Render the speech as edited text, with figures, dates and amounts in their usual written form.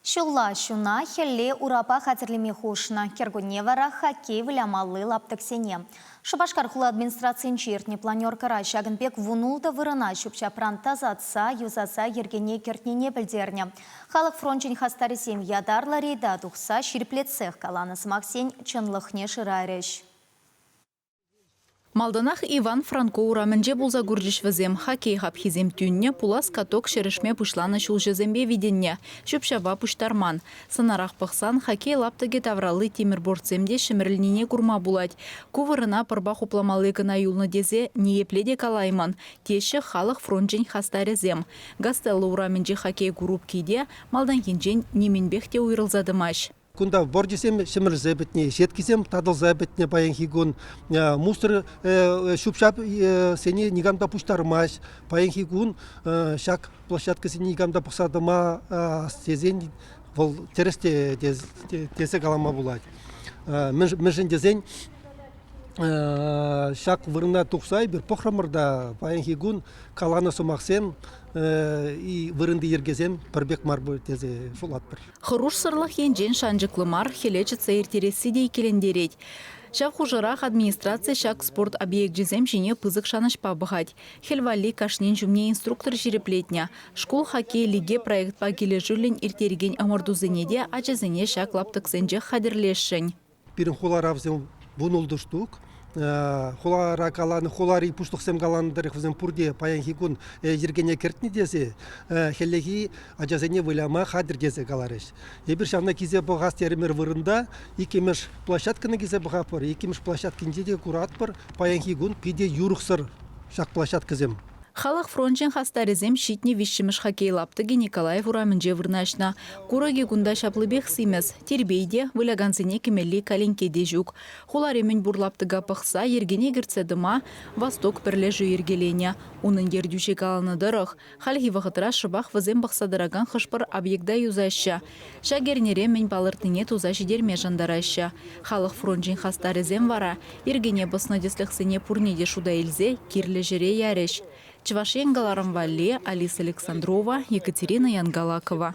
Ҫулла ҫуна, хӗлле урапа хатӗрлеме хушнӑ. Кӗркунне вара хоккей вылямалли лаптӑксене. Шупашкар хула администрацийӗнче иртнӗ планеркӑра ҫакӑн пек вунултӑ вырӑна ҫӳп-ҫапран тасатса, юсаса йӗркене кӗртнине пӗлтернӗ. Халӑх фрончӗн хастарӗсем ятарлӑ рейда тухса ҫирӗплетсех каланӑ сӑмахсен чӑнлӑхне шырарӗҫ. Малтанах Иван Франко урамӗнче пулса курчӗҫ вӗсем. Хоккей хапхисем тӳннӗ, пулас каток ҫӗрӗшме пуҫланӑ ҫулҫӑсемпе витӗннӗ, ҫӳп-ҫапа пуҫтарман. Сӑнарах пӑхсан хоккей лаптӑкӗ тавралли тимӗр бортсем те ҫӗмӗрӗлнине курма пулать. Ку вырӑна пӑрпа хупламалли кӑна юлнӑ тесе ниепле те калаймӑн, теҫҫӗ халӑх фрончӗн хастарӗсем. Гастелло урамӗнчи хоккей курупки те малтанхинчен нимӗнпех те уйрӑлса тӑмасть. Кунта борчӗсем ҫӗмӗрсе пӗтнӗ, сеткисем татӑлса пӗтнӗ паянхи кун. Мусор ҫӳп-ҫап сене никам та пуҫтармасть. Паянхи кун ҫак площадкӑсене никам та пӑхса тӑма тесен вӑл тӗрӗс те тесе калама пулать. Мӗншӗн тесен ҫак вырӑна тухса эпир пӑхрӑмӑр та паянхи кун каланӑ сӑмахсем вырӑнти йӗркесем пӗр пек мар тесе шутлатпӑр. Хӑрушсӑрлӑх енчен шанчӑклӑ мар хӗле чӑтса ирттересси те иккӗлентерет. Ҫав хушӑрах администраци ҫак спорт объекчӗсем ҫине пысӑк шанӑҫпа пӑхать. Хӗл валли кашнин ҫумне инструктор ҫирӗплетнӗ. Шкул хоккей лиги проектпа килӗшӳллӗн ирттерекен ӑмӑртусене те ачасене ҫак лаптӑксенчех хатӗрлесшӗн. Пирӗн хулара вӗсем вунултӑ штук. Хулара каланӑ, хулари пуҫлӑхсем каланӑ тӑрӑх вӗсем пурте паянхи кун йӗркене кӗртнӗ тесе хӗллехи ачасене выляма хатӗр тесе каларӗҫ. Эпир ҫавна килсе пӑхас терӗмӗр вырӑнта. Иккӗмӗш площадкӑна килсе пӑхатпӑр. Иккӗмӗш площадкинче те куратпӑр, паянхи кун питӗ юрӑхсӑр ҫак площадкӑсем. Халӑх фрончӗн хастарӗсем ҫитнӗ виҫҫӗмӗш хоккей лаптӑкӗ Николаев урамӗнче вырнаҫнӑ. Курӑкӗ кунта ҫаплипех симӗс. Тирпей те, вылякансене кӗмелли калинкке те ҫук. Хулари мӗнпур лаптӑка пӑхса йӗркене кӗртсе тӑма «Восток» пӗрлешӳ йӗркеленӗ. Унӑн ертӳҫи каланӑ тӑрӑх, хальхи вӑхӑтра шӑпах вӗсем пӑхса тӑракан хӑш-пӗр объекта юсаҫҫӗ. Ҫак эрнере мӗн палӑртнине туса ҫитерме шантараҫҫӗ. Халӑх фрончӗн хастарӗсем вара йӗркене пӑснӑ тӗслӗхсене пурне те шута илсе кирлӗ ҫӗре ярӗҫ. Чӑваш Ен кӑларӑм валли Алиса Александрова, Екатерина Янгалакова.